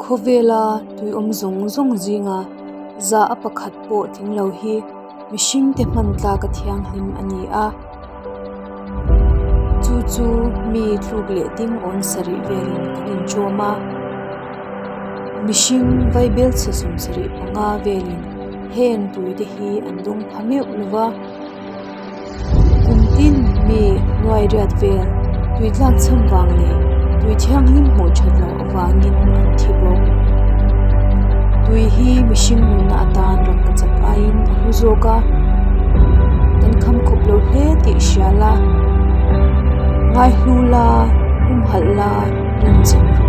Khawvela tui awm zawng zawng zinga za a pakhat pawh tling lo hi mihringte hman tlak a thianghlim a ni a. Chu chu mi tluk leh ding awn sarih velin kan inṭawm a. Mihring vaibelchhe 75 velin heng tuite hi an dawng pha meuh lo va. Kum tin mi nuai riat vel tui tlak chhan vang leh tui thianghlim hmuh that loh avangin an thi bawk. Tui hi mihring nunna atan rangkachak aiin a hlu zawk a, kan kham khawp lo hle tih hria la, ngaihlu la, humhalh la, rinchhan rawh.